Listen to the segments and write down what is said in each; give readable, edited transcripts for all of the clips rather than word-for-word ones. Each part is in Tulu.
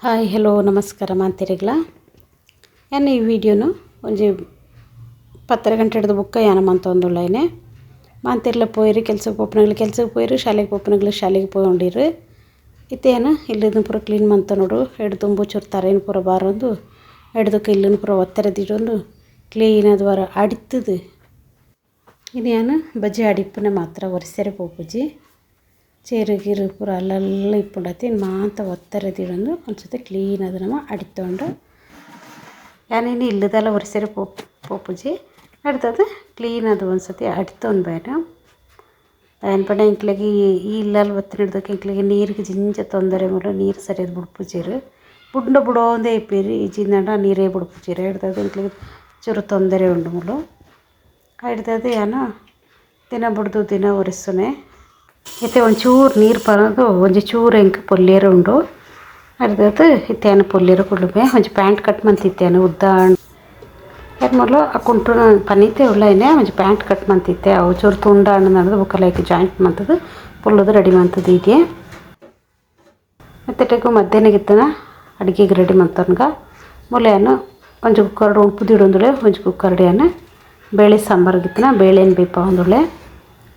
Hi hello ನಮಸ್ಕಾರ ಮಾಂತಿರಿಗ್ಲ ಯಾನ ಈ ವಿಡಿಯೋನು ಒಂಜಿ 10 ಗಂಟೆ ಹಿಡಿದು ಬುಕ್ಕ ಯಾನ ಮಂತೊಂದುಲ್ಲೈನೆ ಮಾಂತಿರ್ಲ ಪೋಯಿರು ಕೆಲಸಕ್ಕೆ ಪೋಪುನಗ್ಲು ಕೆಲಸಕ್ಕೆ ಪೋಯಿರು ಶಾಲೆಗೆ ಪೋಪುನಗ್ಲು ಶಾಲೆಗೆ ಪೋಯೊಂಡಿರು ಇತ್ತೇನು ಇಲ್ಲದನ್ನ ಪೂರ ಕ್ಲೀನ್ ಮಂತ ನೋಡು ಎಡ್ ತುಂಬು ಚೂರು ತರೇನು ಪೂರ ಬಾರೊಂದು ಎಡ್ದಕ್ಕೆ ಇಲ್ಲನ್ನು ಪೂರ ಒತ್ತರದಿಡೊಂದು ಕ್ಲೀನ್ ಅದು ವಾರ ಅಡಿತದು ಇನ್ಯಾನು ಬಜ್ಜಿ ಅಡಿಪುನೆ ಮಾತ್ರ ಒರೆಸರೆ ಪೋಪುಜಿ ಚೇರು ಗೀರು ಪೂರ ಅಲ್ಲೆಲ್ಲ ಇಪ್ಪುಂಡತಿ ಮಾಂತ ಒತ್ತರದಿಡೊಂದು ಒಂದ್ಸತಿ ಕ್ಲೀನ್ ಅದು ನಮ್ಮ ಅಡಿತೊಂಡು ಯಾನೇನು ಇಲ್ಲದೆಲ್ಲ ಒರೆಸರೆ ಪೋಪುಜಿ ಅಡ್ತದ ಕ್ಲೀನ್ ಅದು ಒಂದ್ಸತಿ ಅಡಿತೊಂಡು ಬೇಡ ದಾಯನ ಎಂಕ್ಲೆಗ್ ಈ ಇಲ್ಲಲ್ಲಿ ಒತ್ತಿನ ಹಿಡ್ದಕ್ಕೆ ಎಂಕ್ಲೆಗ್ ನೀರಿಗೆ ಜಿಂಜ ತೊಂದರೆ ಮೂಲ ನೀರು ಸರಿಯಾದ ಬುಡ್ಪುಜೆರ್ ಬುಡ್ಂಡ ಬುಡೋಂದೇ ಇಪ್ಪೇರು ಈ ಜಿಂದಂಡ ನೀರೇ ಬುಡ್ಪುಜೆರ್ ಹಿಡ್ದದು ಎಂಕ್ಲೆಗ್ ಚೂರು ತೊಂದರೆ ಉಂಡು ಮೂಲು ಹಿಡ್ದದು ಯಾನ ದಿನ ಬುಡ್ದು ದಿನ ಒರೆಸುನೆ ಇತ್ತೆ ಒಂಚೂರು ನೀರು ಪರೋದು ಒಂಜಿ ಚೂರು ಎಂಕ್ ಪೊಲ್ಯೆರೆ ಉಂಡು ಅರ್ಧದ ಇತ್ತೆ ಪೊಲ್ಯೆರೆ ಕುಲ್ಲುವೆ ಒಂಜಿ ಪ್ಯಾಂಟ್ ಕಟ್ ಮಂತಿತ್ತೇನು ಉದ್ದ ಮೂಲು ಆ ಕುಂಟು ಪನೀತೆ ಉಳ್ಳೈನೆ ಒಂಜಿ ಪ್ಯಾಂಟ್ ಕಟ್ ಮಂತಿತ್ತೆ ಅವು ಚೂರು ತುಂಡ ನಡೆದು ಬೊಕ್ಕ ಲೈಕ್ ಜಾಯಿಂಟ್ ಮಂತದು ಪೊಲ್ಲುದು ರೆಡಿ ಮಂತದ್ದು ಇದೆ ಮತ್ತು ಟೆಗು ಮಧ್ಯಾಹ್ನಗಿತ್ತನ ಅಡುಗೆಗೆ ರೆಡಿ ಮಂತನ್ಗ ಮೂಲೆಯನ್ನು ಒಂಜಿ ಕುಕ್ಕರ್ಡ್ ಉಂಪು ದಿಡೊಂದುಳೆ ಒಂಜಿ ಕುಕ್ಕರ್ಡಿಯನ್ನು ಬೇಳೆ ಸಾಂಬಾರ್ಗಿತ್ತನ ಬೇಳೆನ ಬೇಪ ಒಂದುಳೆ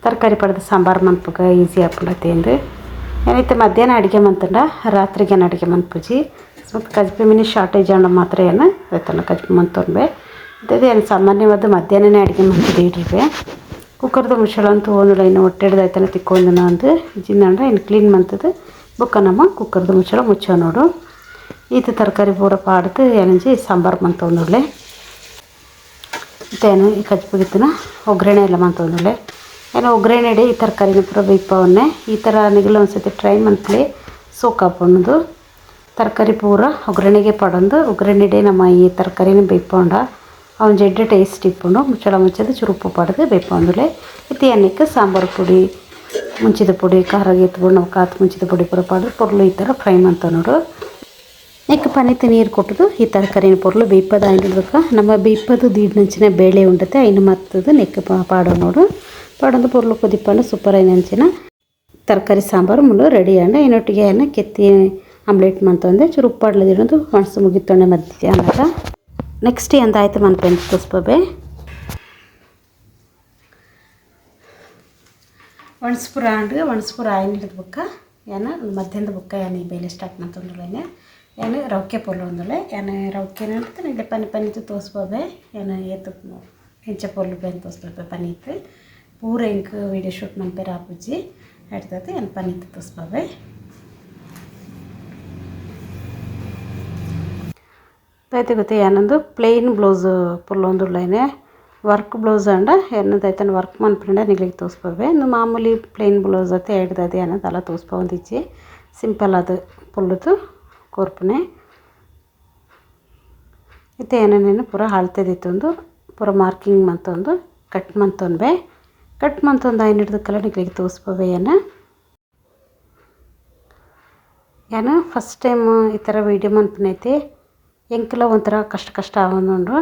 ತರಕಾರಿ ಪಡೆದ ಸಾಂಬಾರು ಮನ್ಪುಗ ಈಸಿ ಆಪುಂಡತೆ ಎಂದು ಏನೈತೆ ಮಧ್ಯಾಹ್ನ ಅಡುಗೆ ಮಂತಂಡ ರಾತ್ರಿಗೆ ಅಡುಗೆ ಮನ್ಪುಜಿ ಮತ್ತು ಕಜ್ಬಿ ಮೀನು ಶಾರ್ಟೇಜ್ ಅಂಡ ಮಾತ್ರ ಏನು ಆಯ್ತಲ್ಲ ಕಜ್ಬಿ ಮಂತೊಂಬೆ ಅದೇ ಏನು ಸಾಮಾನ್ಯವಾದ ಮಧ್ಯಾಹ್ನನೇ ಅಡುಗೆ ಮಂತದ್ದು ಇಡ್ರಿವೆ ಕುಕ್ಕರ್ದ ಮುಚ್ಚಳ ಅಂತೂ ಒಂದು ಇನ್ನು ಹೊಟ್ಟೆ ಹಿಡ್ದಾಯ್ತಾನೆ ತಿಕ್ಕೊಂದನ ಅಂದು ಜಿನ್ನಂಡ ಇನ್ನು ಕ್ಲೀನ್ ಮಂತದ್ದು ಬೊಕ್ಕ ನಮ್ಮ ಕುಕ್ಕರ್ದ ಮುಚ್ಚಳ ಮುಚ್ಚೋ ನೋಡು ಈತ ತರಕಾರಿ ಪೂರ ಪಾಡ್ದು ಏನಂಜಿ ಸಾಂಬಾರು ಮಂತೊಂದುಳ್ಳೆ ಮತ್ತು ಈ ಕಜ್ಬುಗಿತ್ತನ ಒಗ್ಗರಣೆ ಎಲ್ಲ ಮಂತೊಂದುಳ್ಳೆ ಏನೋ ಒಗ್ಗರಣೆ ಈ ತರಕಾರಿನ ಪೂರ ಬೇಯ್ಪವನ್ನೇ ಈ ಥರ ನಿಗಲ ಒಂದು ಸತಿ ಟ್ರೈ ಮಂತ್ಲಿ ಸೋಕಾಪೊಂದು ತರಕಾರಿ ಪೂರ ಒಗ್ಗರಣೆಗೆ ಪಡೊಂದು ಒಗ್ಗರಣೆಡೆ ನಮ್ಮ ಈ ತರಕಾರಿನ ಬೇಯ್ಪೊಂಡ ಅವನ ಜಡ್ಡೆ ಟೇಸ್ಟ್ ಇಪ್ಪುಂಡು ಮುಚ್ಚಳ ಮುಚ್ಚದ ಚೂರು ಉಪ್ಪು ಪಡೆದು ಬೇಯ್ಪೊಂದುಲೆ ಇತ್ತೆ ಅನ್ನಕ್ಕೆ ಸಾಂಬಾರು ಪುಡಿ ಮುಂಚಿದ ಪುಡಿ ಖಾರ ಎತ್ಕೊಂಡು ಕಾತು ಮುಂಚಿದ ಪುಡಿ ಪೂರ ಪಾಡ್ದು ಪೊರ್ಲು ಈ ಥರ ಫ್ರೈ ಮಂತ ನೋಡು ನೆಕ್ ಪನಿತ ನೀರು ಕೊಟ್ಟದು ಈ ತರಕಾರಿನ ಪೊರ್ಲು ಬೇಯ್ಪದ ಆಯ್ದಿಡ್ಬೇಕು ನಮ್ಮ ಬೇಯ್ಪದು ದೀಡ್ನಂಚಿನ ಬೇಳೆ ಉಂಡತೆ ಐನು ಮತ್ತದು ನೆಕ್ ಪಾಡೋ ನೋಡು ಪಾಡೊಂದು ಪೊರ್ಲು ಕೊದಿಪ್ಪಂಡು ಸೂಪರ್ ಐನಂಚಿನ ತರಕಾರಿ ಸಾಂಬಾರು ಮುಳ್ಳು ರೆಡಿ ಅಂಡ ಇನ್ನೊಟ್ಟಿಗೆ ಏನ ಕೆತ್ತಿ ಆಮ್ಲೆಟ್ ಮಂತಂದೆ ಚೂರು ಉಪ್ಪಾಡ್ಲದಿಡೋದು ಒಣಸು ಮುಗಿತೊಂಡೆ ಮಧ್ಯಾಹ್ನ ನೆಕ್ಸ್ಟ್ ಎಂದಾಯ್ತು ಮನ್ಪೆಂತ ತೋಸ್ಪಬೆ ಒಣಸ್ಪುರ ಅಂಡ್ ಒಣಸ್ಪುರ ಆಯ್ನ ಹಿಡಿದ ಬುಕ್ಕ ಏನ ಮಧ್ಯಾಹ್ನದ ಬುಕ್ಕ ಏನ ಈ ಬೇಲೆ ಸ್ಟಾರ್ಟ್ ಮಂತಂದುಳ್ಳೇನೆ ಏನು ರವಕೆ ಪೊಲ್ಲು ಒಂದುಳ್ಳೆ ಏನ ರವಕೆನ ಅಂತ ಇಲ್ಲಿ ಪನಿ ಪನಿತು ತೋಸ್ಬೋಬೆ ಏನ ಏತು ಹೆಂಚ ಪೊಲ್ಲು ಬೇನ್ ತೋಸ್ಬೋಬೆ ಪನೀತು ಪೂರ ಇಂಕ್ ವಿಡಿಯೋ ಶೂಟ್ ಮನ್ಪೇರ ಆಪುಜಿ ಹಿಡ್ತದೆ ಏನು ಪನೀತು ತೋಸ್ಬೋಬೆ ದಾಯ್ತೆ ಗೊತ್ತೆ ಏನೊಂದು ಪ್ಲೇನ್ ಬ್ಲೌಸ್ ಪೊಲ್ಲೊಂದುಳ್ಳೇನೆ ವರ್ಕ್ ಬ್ಲೌಸ್ ಅಂಡ ಏನದೈತನ ವರ್ಕ್ ಮನ್ಪುಂಡ ನಿಗ್ಲಿಗೆ ತೋಸ್ಪವೆ ಇನ್ನು ಮಾಮೂಲಿ ಪ್ಲೇನ್ ಬ್ಲೌಸ್ ಅತ್ತೆ ಹಿಡ್ದದೆ ಅನ್ನೋದೆಲ್ಲ ತೋಸ್ಪೊಂದಿಜ್ಜಿ ಸಿಂಪಲ್ ಅದು ಪೊಲ್ಲುದು ಕೊರ್ಪುನೆ ಇತ್ತೆ ಏನೇನೇನು ಪೂರ ಅಳ್ತೆದಿತ್ತೊಂದು ಪೂರ ಮಾರ್ಕಿಂಗ್ ಮಂತೊಂದು ಕಟ್ ಮಂತೊಂಬೆ ಕಟ್ ಮಂತೊಂದು ಐನ್ ಹಿಡ್ದಕ್ಕೆಲ್ಲ ನಿಗ್ಲಿಗೆ ತೋಸ್ಪವೆ ಏನ ಯಾನು ಫಸ್ಟ್ ಟೈಮ್ ಈ ಥರ ವೀಡಿಯೋ ಮನ್ಪುನೈತಿ ಎಂಕಲ ಒಂಥರ ಕಷ್ಟ ಕಷ್ಟ ಆವೊಂದುಂಡು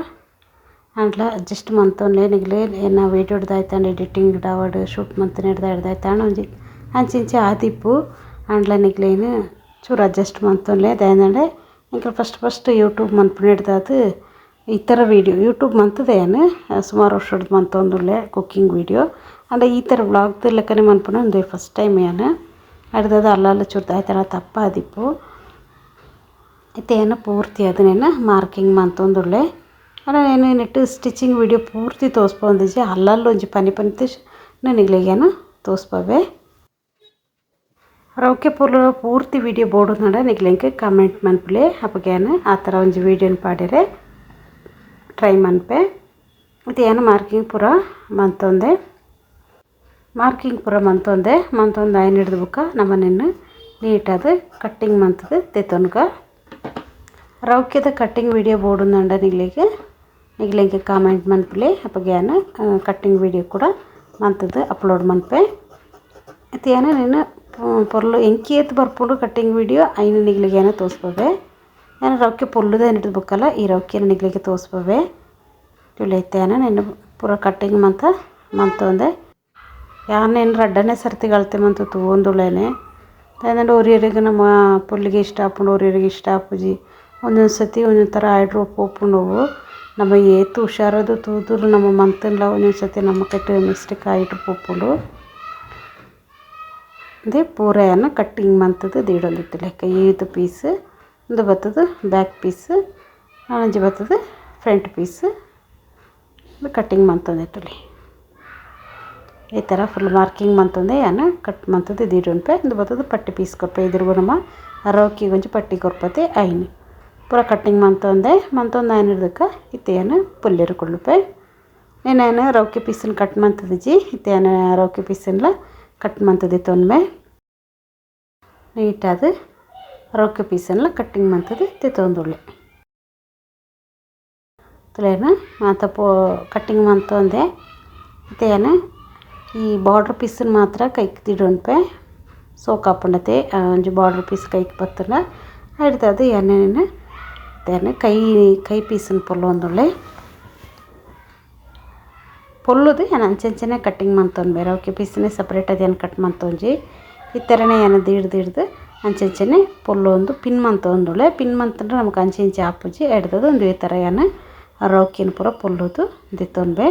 ಅಂಡ್ಲ ಅಡ್ಜಸ್ಟ್ ಮಂತೊನ್ಲೆ ನಿಗ್ಲೆ ಏನ ವೀಡಿಯೋ ಹಿಡ್ದಾಯ್ತಾಂಡ ಎಡಿಟಿಂಗ್ ಡಾವಡ್ ಶೂಟ್ ಮಂತನೆ ಹಿಡ್ದ ಹಿಡ್ದಾಯ್ತಾಂಡ ಒಂಜಿ ಅಂಚಿಂಚಿ ಆದಿಪ್ಪು ಅಂಡ್ಲ ನಿಗ್ಲೇನು ಚೂರು ಅಡ್ಜಸ್ಟ್ ಮಂತೊನ್ಲೆ ದಯನಂಡೆ ಎಂಕಲ್ first first YouTube ಮನ್ಪುನ ಹಿಡ್ದಾದು ಈ ಥರ ವೀಡಿಯೋ ಯೂಟ್ಯೂಬ್ ಮಂತದೆ ಏನು ಸುಮಾರು ವರ್ಷ ಹಿಡ್ದು ಮಂತೊಂದುಳ್ಳೆ ಕುಕ್ಕಿಂಗ್ ವೀಡಿಯೋ ಅಂಡ ಈ ಥರ ವ್ಲಾಗ್ದ ಲೆಕ್ಕನೆ ಮನ್ಪುನ ಒಂದು ಫಸ್ಟ್ ಟೈಮ್ ಏನು ಹಿಡ್ದದು ಅಲ್ಲಲ್ಲ ಚೂರು ಆಯ್ತಾಳ ತಪ್ಪ ಆದಿಪ್ಪು ಇತ್ತೆ ಏನು ಪೂರ್ತಿ ಅದನ್ನೇನು ಮಾರ್ಕಿಂಗ್ ಮಂತೊಂದುಳ್ಳೆ ಅಲ್ಲ నేను ನೆಟ್ ಸ್ಟಿಚಿಂಗ್ ವಿಡಿಯೋ ಪೂರ್ತಿ ತೋಸ್ಪೊಂದಿಜ್ಜಿ ಅಲ್ಲಲ್ಲಿ ಒಂಜಿ ಪನಿ ಪನಿತ ನಿಗ್ಲಿಗೇನು ತೋಸ್ಪವೆ ರವಕೆ ಪೊರ್ಲು ಪೂರ್ತಿ ವಿಡಿಯೋ ಬೋರ್ಡು ನಡ ನಿಗ್ಲೆಂಕ್ ಕಮೆಂಟ್ ಮನ್ಪುಲೆ ಅಪ್ಪಗೇನು ಆ ಥರ ಒಂಜಿ ವೀಡಿಯೋನ ಪಾಡಿರೆ ಟ್ರೈ ಮನ್ಪೆ ಮತ್ತು ಏನು ಮಾರ್ಕಿಂಗ್ ಪೂರ ಮಂತೊಂದೆ ಮಾರ್ಕಿಂಗ್ ಪೂರ ಮಂತೊಂದೆ ಮಂತೊಂದು ಐನ್ ಹಿಡ್ದು ಬುಕ್ಕ ನಮ್ಮನೇನು ನೀಟಾದ ಕಟ್ಟಿಂಗ್ ಮಂತದ ತೆತ್ತೊನ್ಗ ರವಕೆದ cutting video board ನಂಡ ನಿಗ್ಲಿಗೆ ನಿಗ್ಲಿಗೆ ಕಾಮೆಂಟ್ ಮನ್ಪುಲೆ ಅಪ್ಪಗೇನು ಕಟ್ಟಿಂಗ್ ವಿಡಿಯೋ ಕೂಡ ಮಂತದ್ದು ಅಪ್ಲೋಡ್ ಮನ್ಪೆ ಮತ್ತು ಏನೋ ನೀನು ಪೊರ್ಲು ಎಂಕಿ ಎತ್ತು ಬರ್ಪುಂಡು ಕಟ್ಟಿಂಗ್ ವಿಡಿಯೋ ಐನು ನಿಗ್ಲಿಗೆ ಏನೋ ತೋಸ್ಪವೆ ನಾನು ರವಕೆ ಪೊಲ್ಲುದ ಬೇಕಲ್ಲ ಈ ರವಕೆನ ನಿಗ್ಲಿಗೆ ತೋಸ್ಪವೆ ತುಳಿತೇನ ನೀನು ಪೂರ ಕಟ್ಟಿಂಗ್ ಮಂತ ಮಂತೊಂದೆ ಯಾನೇನು ರಡ್ಡನೇ ಸರ್ತಿ ಗಳ್ತೆ ಮಂತು ತೂವೊಂದುಳ್ಳೇನೆ ದಾಯೆಂಡ ಒರಿಯರಿಗೆ ನಮ್ಮ ಪುಲ್ಲಿಗೆ ಇಷ್ಟ ಆಪುಂಡು, ಒರಿಯರಿಗೆ ಇಷ್ಟ ಆಪುಜಿ. ಒಂದೊಂದು ಸತಿ ಒಂದೊಂದು ಥರ ಆಯ್ಡ್ರು ಪೋಪುಂಡು. ನಮ್ಮ ಏತು ಹುಷಾರದು ತೂದುರು ನಮ್ಮ ಮಂತನ್ಲ ಒಂದೊಂದು ಸತಿ ನಮ್ಮ ಕಟ್ಟು ಮಿಸ್ಟೇಕ್ ಆಯಿಟ್ಟು ಪೋಪುಂಡು. ಅದೇ ಪೂರೆಯನ್ನು ಕಟ್ಟಿಂಗ್ ಮಂತದ್ದು ದೀಡೊಂದಿತ್ತು ಲೆಕ್ಕ. ಏತು ಪೀಸ್ ಒಂದು ಬತ್ತದು ಬ್ಯಾಕ್ ಪೀಸ್, ನಾನಂಜಿ ಬತ್ತದು front piece cutting ಮಂತೊಂದಿತ್ತುಲಿ. ಈ ಥರ ಫುಲ್ ಮಾರ್ಕಿಂಗ್ ಮಂತೊಂದೆ ಯಾನ ಕಟ್ ಮಂತದ್ದು ದೀಡೊನ್ಪೆ. ಒಂದು ಬತ್ತದು ಪಟ್ಟಿ ಪೀಸ್ ಕೊರ್ಪೆ. ಇದ್ರಿಗೂ ನಮ್ಮ ರೌಕಿಗೆ ಒಂಜಿ ಪಟ್ಟಿ ಕೊರ್ಪತೆ ಐನು ಪೂರ ಕಟ್ಟಿಂಗ್ ಮಂತೊಂದೆ ಮಂತೊಂದು ಐನಿರ್ದಕ್ಕ ಇತ್ತೆಯನ್ನು ಪುಲ್ಲೇರು ಕೊಳ್ಳುಪೆ. నేను ರೌಕಿ ಪೀಸನ್ನು ಕಟ್ ಮಂತದಿಜ್ಜಿ, ಇತ್ತೆನ ರೌಕಿ ಪೀಸನ್ಲ ಕಟ್ ಮಂತದಿತ್ತು ಒಮ್ಮೆ ನೀಟಾದ ರೌಕಿ ಪೀಸನ್ಲ ಕಟ್ಟಿಂಗ್ ಮಂತದ್ದು ತಿತ್ತೊಂದುಳ್ಳೆ. ತುಲೇನ ಮಾತ ಪೋ ಕಟ್ಟಿಂಗ್ ಮಂತೊಂದೆ. ಇತ್ತೆನ ಈ ಬಾರ್ಡ್ರ್ ಪೀಸನ್ನು ಮಾತ್ರ ಕೈಕ್ ದಿಡೊನ್ಪೆ ಸೋಕಾಪುಂಡತೆ. ಒಂಜಿ ಬಾರ್ಡ್ರ್ ಪೀಸ್ ಕೈಕ್ ಬತ್ತುಂಡ ಅಡ್ತದು ಎಣ್ಣೆನ ಇತ್ತೆನ ಕೈ ಕೈ ಪೀಸನ್ನು ಪೊಲ್ಲೊಂದುಳ್ಳೆ. ಪೊಲ್ಲುದು ಏನು ಅಂಚೆಂಚನೆ ಕಟ್ಟಿಂಗ್ ಮಂತೊನ್ಬೆ. ರೌಕೆ ಪೀಸನ್ನೇ ಸಪ್ರೇಟ್ ಅದೇನು ಕಟ್ ಮಂತೊಂಜಿ. ಈ ಥರನೇ ಏನು ದಿಡ್ದು ಹಿಡ್ದು ಅಂಚೆಂಚನೆ ಪೊಲ್ಲೊಂದು ಪಿನ್ ಮಂತೊಂದುಳ್ಳೆ. ಪಿನ್ ಮಂತಂದ್ರೆ ನಮ್ಗೆ ಅಂಚೆ ಇಂಚೆ ಆಪುಜಿ. ಎಡ್ದದು ಒಂದು ಈ ಥರ ಏನು ರೌಕಿನ ಪೂರ ಪೊಲ್ಲುದು ದಿತ್ತೊನ್ಬೆ.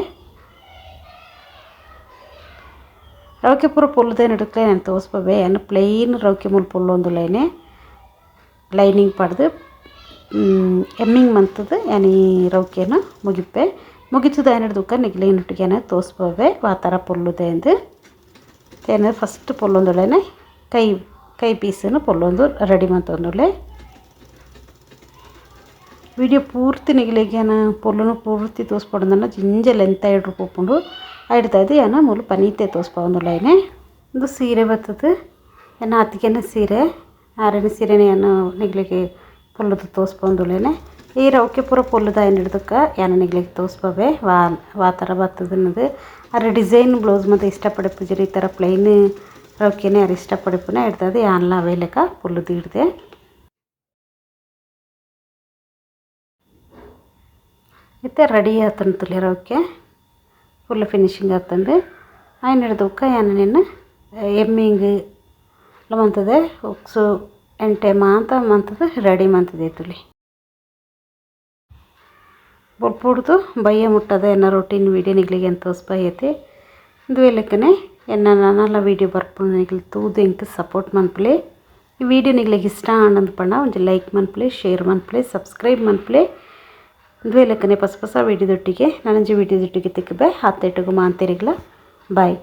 ರೌಕೆ ಪೂರ ಪೊಲ್ಲುದೇನು ಹಿಡ್ಕಲೆ ನಾನು ತೋರಿಸ್ಬೆ. ಏನು ಪ್ಲೈನ್ ರೌಕೆ ಮೂಲ ಪೊಲ್ಲೊಂದುಳ್ಳೇನೆ ಲೈನಿಂಗ್ ಪಡೆದು ಎಮ್ಮಿಂಗ್ ಮಂತದ್ದು ಏನು ಈ ರೌಕೆನ ಮುಗಿಪೆ. ಮುಗಿತದ ಏನಿಡ್ದುಕ್ಕ ನಿಗ್ಲೇನುಟ್ಟಿಗೆನ ತೋರಿಸ್ಬೋವೆ ಆ ಥರ ಪೊಲ್ಲುದೆ ಎಂದು. ಏನಾದ್ರು ಫಸ್ಟ್ ಪೊಲ್ಲೊಂದುಳ್ಳೇನೆ ಕೈ ಕೈ ಪೀಸನ್ನು ಪೊಲ್ಲೊಂದು ರೆಡಿ ಮಂತೊಂದುಳ್ಳೆ. ವಿಡಿಯೋ ಪೂರ್ತಿ ನಿಗಲಿಗೇನ ಪೊಲ್ಲುನು ಪೂರ್ತಿ ತೋರಿಸ್ಪೊಡಂದನ್ನ ಜಿಂಜ ಲೆಂತ್ ಆಯ್ಡ್ರು ಪೋಪುಂಡು. ಆಯ್ಡ್ತಾಯಿದ್ದು ಏನ ಮೂಲು ಪನೀತೆ ತೋರಿಸ್ಪೊಂದುಳ್ಳೇನೆ. ಒಂದು ಸೀರೆ ಬರ್ತದೆ, ಏನ ಅತ್ತಿಗೆನ ಸೀರೆ, ಆರನೇ ಸೀರೆನೇ ಏನು ನಿಗ್ಲಿಗೆ ಪೊಲ್ಲುದು ತೋರಿಸ್ಪೊಂದುಳ್ಳೇನೆ. ಈ ರೌಕೆ ಪೂರ ಪೊಲ್ಲುದ ಏನು ಹಿಡ್ದಕ್ಕ ಏನ ನಿಗ್ಲಿಗೆ ತೋರಿಸ್ಬೋವೆ ವಾ ವಾ ಥರ ಬರ್ತದೆ ಅನ್ನೋದು. ಅರೆ ಡಿಸೈನ್ ಬ್ಲೌಸ್ ಮತ್ತು ಇಷ್ಟಪಡೆ ಪೂಜರಿ ಈ ಥರ ಪ್ಲೈನ್ ರೌಕೆನೇ ಯಾರು ಇಷ್ಟಪಡೆ ಪುನ ಇಡ್ತದೆ ಯಾನ್ಲ ಅವೇ ಲೆಕ್ಕ ಪೊಲ್ಲುದು ಹಿಡ್ದೆ. ಇತ್ತೆ ರೆಡಿ ಆತಂತುಲಿ ರೌಕೆ ಫುಲ್ ಫಿನಿಶಿಂಗ್ ಆತಂದು. ಆಯ್ನ ಹಿಡ್ದಕ್ಕ ಏನ ಎಮ್ಮಿಂಗ್ ಎಲ್ಲ ಮಂತದೆ ಉಕ್ಸು ಎಂಟೆ ಮಾಂತ ಮಂತದ ರೆಡಿ ಮಂತದೆ ತುಲಿ. ಬೊಲ್ಪುಡ್ದು ಬಯ್ಯ ಮುಟ್ಟದ ಎನ್ನ ರೊಟೀನ್ ವೀಡಿಯೋ ನಿಗ್ಲಿಗೆ ಅಂತ ತೋರಿಸ್ಬೈತಿ. ಇಂದು ಲೆಕ್ಕನೆ ಎನ್ನ ನಾನೆಲ್ಲ ವೀಡಿಯೋ ಬರ್ಪುಂಡು ನಿಗ್ಲು ತೂದು ಎಂಕ್ ಸಪೋರ್ಟ್ ಮನ್ಪುಲೆ. ಈ ವೀಡಿಯೋ ನಿಗ್ಲಿಗೆ ಇಷ್ಟ ಆಂಡಂದು ಪಂಡ ಒಂಜಿ ಲೈಕ್ ಮನ್ಪುಲೆ, ಶೇರ್ ಮನ್ಪುಲೆ, ಸಬ್ಸ್ಕ್ರೈಬ್ ಮನ್ಪುಲೆ. ಇಂದು ಲೆಕ್ಕನೆ ಹೊಸ ಹೊಸ ವೀಡಿಯೋದೊಟ್ಟಿಗೆ ನಾನೊಂಜಿ ವೀಡಿಯೋದೊಟ್ಟಿಗೆ ತಿಕ್ಕಬೆ. ಹಾತೆಟ್ಟುಗು ಮಾಂತೆರಿಗ್ಲ ಬಾಯ್.